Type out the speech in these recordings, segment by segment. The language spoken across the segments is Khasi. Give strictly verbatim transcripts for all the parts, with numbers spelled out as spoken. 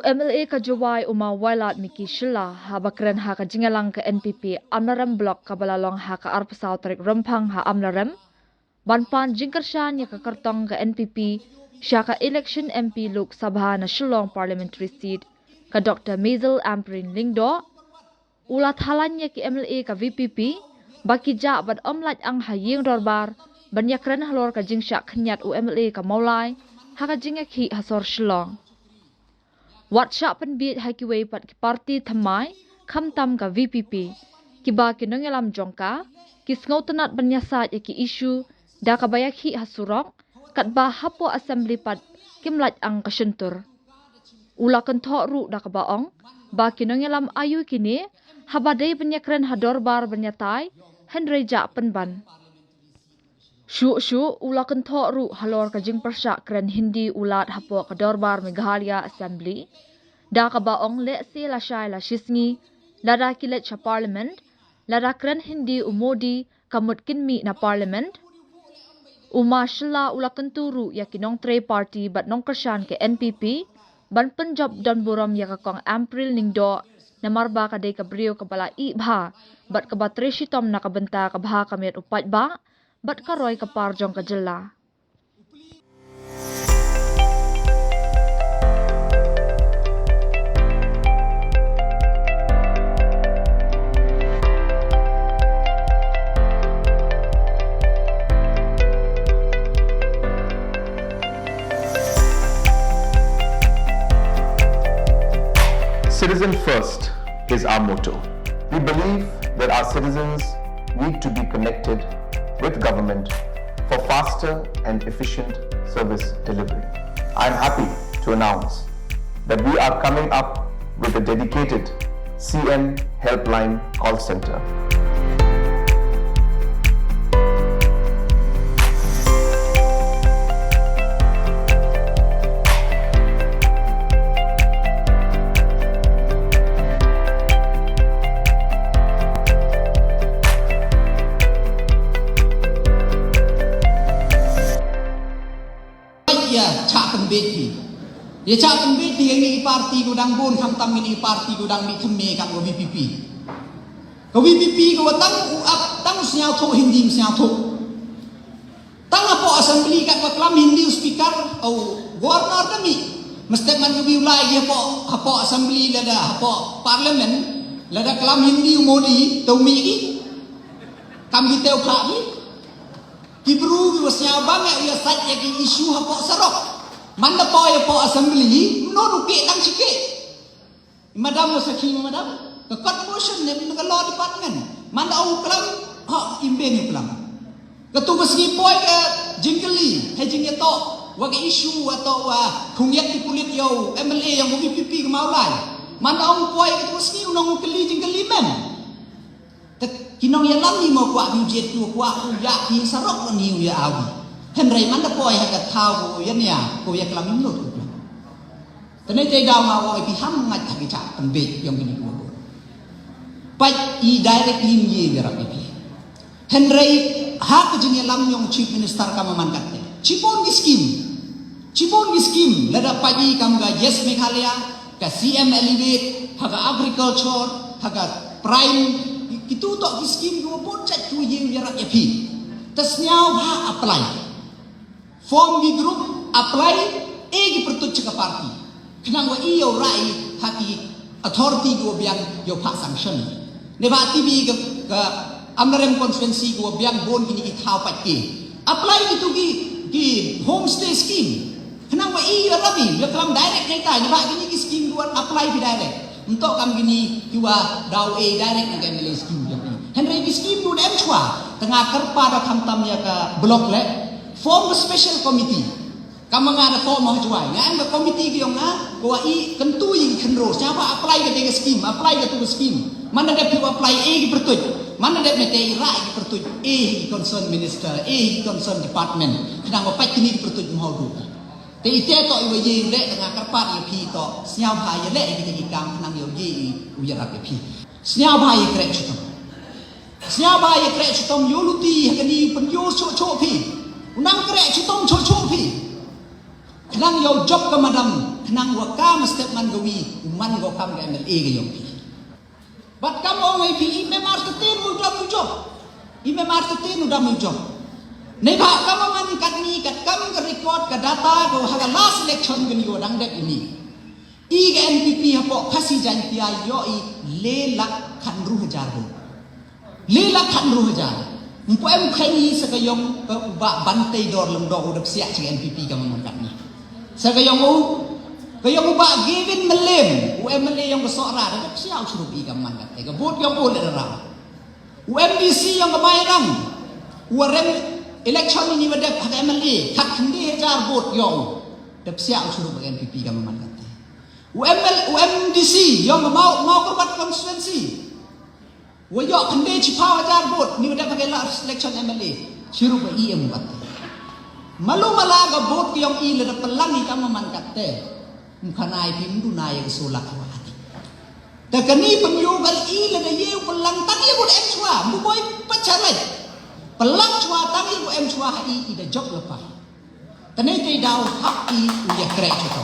M L A ka Jowai u ma Wailadmiki Shylla haba kren ha ka jingïalang ka N P P Amlarem Block kaba la long ha ka arphew saw tarik Rymphang ha Amlarem ban pan jingkyrshan ïa ka kyrtong ka N P P sha ka election M P Lok Sabha na Shillong Parliamentary Seat ka Doctor Maisel Ampareen Lyngdoh, u la thalan ïa ki M L A ka V P P ba ki jah ban ym lait ang ha ïing dorbar ban ïakren halor ka jingshah khynñiat u M L A ka Mawlai ha ka jingïakhih ha sor Shillong. Wat shah pynbieit ha kiwei pat ki parti thymmai khamtam ka V P P, kiba ki nongïalam jong ka ki sngewtynnat ban ïasaid ïa ki issue da kaba ïakhih ha surok, katba hapoh Assembly pat kim lait ang ka shyntur. U la kynthoh ruh da kaba ong ba ki nongïalam aïu kine, haba dei ban ïakren ha dorbar ban ïatai, hynrei jah pynban. Shuh shuh u la kynthoh ruh halor ka jingpyrshah kren Hindi u Lad hapoh ka dorbar Meghalaya Assembly, da kaba ong lehse lashai lashisngi lada ki leit sha Parliament, lada kren Hindi u Modi ka mut kin mih na Parliament. U ma Shylla u la kyntu ruh ïa ki nongtrei parti bad nongkyrshan ka N P P ban pynjop donburom ïa ka Kong Ampareen Lyngdoh, namar ba ka dei ka briew kaba la ih bha bad kaba trei shitom na ka bynta ka bha ka miat u paidbah bad ka roi ka par jong ka jylla. Citizen first is our motto. We believe that our citizens need to be connected with government for faster and efficient service delivery. I am happy to announce that we are coming up with a dedicated C M Helpline call center. Ïa chah pynbeit phi. Ïa chah pynbeit phi ïa kine ki parti ki dang bun, khamtam kine ki parti ki dang mih thymme kat ka V P P. Ka V P P ka wat tang u ap, tang u sñiawthuh Hindi, sñiawthuh. Tang hapoh Assembly katba klam Hindi u Speaker, u Governor da mih. Mynstep man ka ba u lai hapoh, hapoh Assembly lada, hapoh Parliament, lada klam Hindi u Modi, to mih ki. Kam ki tei u phah ki. Ki bru ki wa sñiaw ba me u ïasaid ïa ki issue hapoh surok. Man da poi hapoh Assembly, mano u kieh tang shi kieh. Madam wa sakhi ma madam, ka court motion ne ka law department. Man da u klam, ha, im ben u klam. Katu ka sngi poi ka jingkylli, ha jingïatoh wa ka issue wa toh wa khynñiat ki pulit ïa u M L A yong ka V P P ka Mawlai. Man da u poi katu ka sngi u nong u kylli jingkylli mem. Te ki nongïalam ni mo kwah ki u jied ki u kwah u ïa ki surok ni u ïa awi. Hynrei man da poi ha ka thaw ko ïa nia ko ïa klam im lut ko klam. Te ne te daw nga ong ïa phi ham ngat ha ki chah pynbeit yong kini ko. Pait i direct lim ye ïa rap ïa phi. Hynrei ha ka jingïalam yong Chief Minister ka ma man kat te. Chibun ki scheme. Chibun ki scheme lada pait i kam ka Yes Meghalaya, ka C M Elevate, ha ka agriculture, ha ka prime, kitu toh ki scheme kiwa bun jait kiwa ye u ïarap ïa phi. Te sñiawbha apply. Form ki group, apply, e ki pyrtuit cha ka party. Khnang wa i yow rai ha ki authority kiwa biang yow phah sanction. Neibhah T V ka, ka Amlarem constituency kiwa biang bun kini ki thaw pait ki. Apply kitu ki, ki homestay scheme. Khnang wa i ïa rabi, ïa klam direct neitai, neibhah kini ki scheme kiwa apply ki direct. Ym toh kam kini kiwa daw e direct na ka M L A scheme jong i. Hynrei ki scheme kiwa em chwa, te nga kyrpad da khamtam ïa ka block leh, form ka special committee. Kam nga da form ha Jowai, nga em ka committee ki yong nga, ko wa i kyntu i khynro, sñiawbha apply ka dei ka scheme, apply katu ka scheme. Man da dep ki apply e ki pyrtuit, man da dep ne te i rah ki pyrtuit, e ki concern minister, e ki concern department. Khnang wa pait kini ki pyrtuit mo du. Te ite toh iwa ye u leh te nga kyrpad ïa phi toh. Sñiawbha ïa leh ïa kine ki kam khnang ïa u ye u ïarap ïa phi. Sñiawbha ïa kreh chitom. Sñiawbha ïa kreh chitom yow luti ha kani pynyoh choh choh phi. U nang kreh chitom choh choh phi. Khnang yow jop ka madam. Khnang wa ka mynstep man ka wi u man ko kam ka M L A ka yong phi. Bad kam ong ai phi i mem artatien u dam u jop. I mem artatien u dam u jop. Nei ba kam man katni kat kam ka record ka data ko ha ka last election ka ni u dang dep ini. I ka N P P hapoh Khasi Jaintia yoh i le lak khatnru hajar vote. Le lak khatnru hajar. Mpo em khaini sa ka yong ka u ba ban tei dor lem dor u dep siak chi N P P ka man katni. Sa ka yong u ka yong u ba Gavin Malem u M L A yong ka Sohra da dep siak u churup i ka man kat. Ka vote yong u le da rau. U M D C yong ka Mairang u rem election ini wa dep ha ka M L A khat khyndai hajar vote yong u dep siak u churup ka N P P ka man kat. U M L, u M D C yong ka Mau Mau Kyrbat constituency. Wa yoh khyndai chiphaw hajar vote ni wa dep ha ka last election M L A. Chirup wa i em kat. Malu mala ka vote ki yong i le da pelang i kam man kat te. Mkhanai phi mdu na ya ka sulak wa ati. Ta kani pemyo gal i le da ye u pelang tang ye bu em chwa mbu boy pachalai. Pelang chwa tang ye bu em chwa ha i i da jop lepa. Tane te daw hap i u ya krek chuto.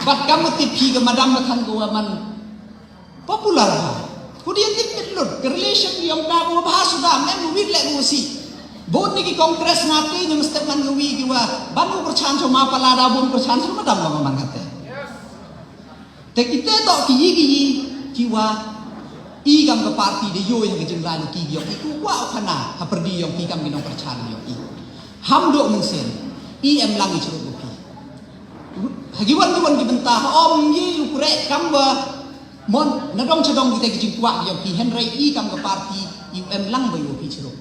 Bat kam ti phi ka madam ka than ko wa man popular ha. Ku dia tik tik lut ke relation di ong ka ko bahas sudah men wit le ko si. Bon ni ki Congress ngati ni mesti man ko wi ki wa ban ko perchan so ma pala da bon perchan so madam ma man kate. Te kita to ki yi ki yi ki wa i kam ka parti de yo yang ke jingrai ki yo ki ku wa khana ha perdi yo ki kam ki nong perchan yo ki. Ham do men sen i em lang i churu ki. Hagi wan wan ki benta ha om yi u krek kam ba mon na dong chadong kita ki jingkwah yo ki henrai i kam ka parti i em lang ba yo ki churu.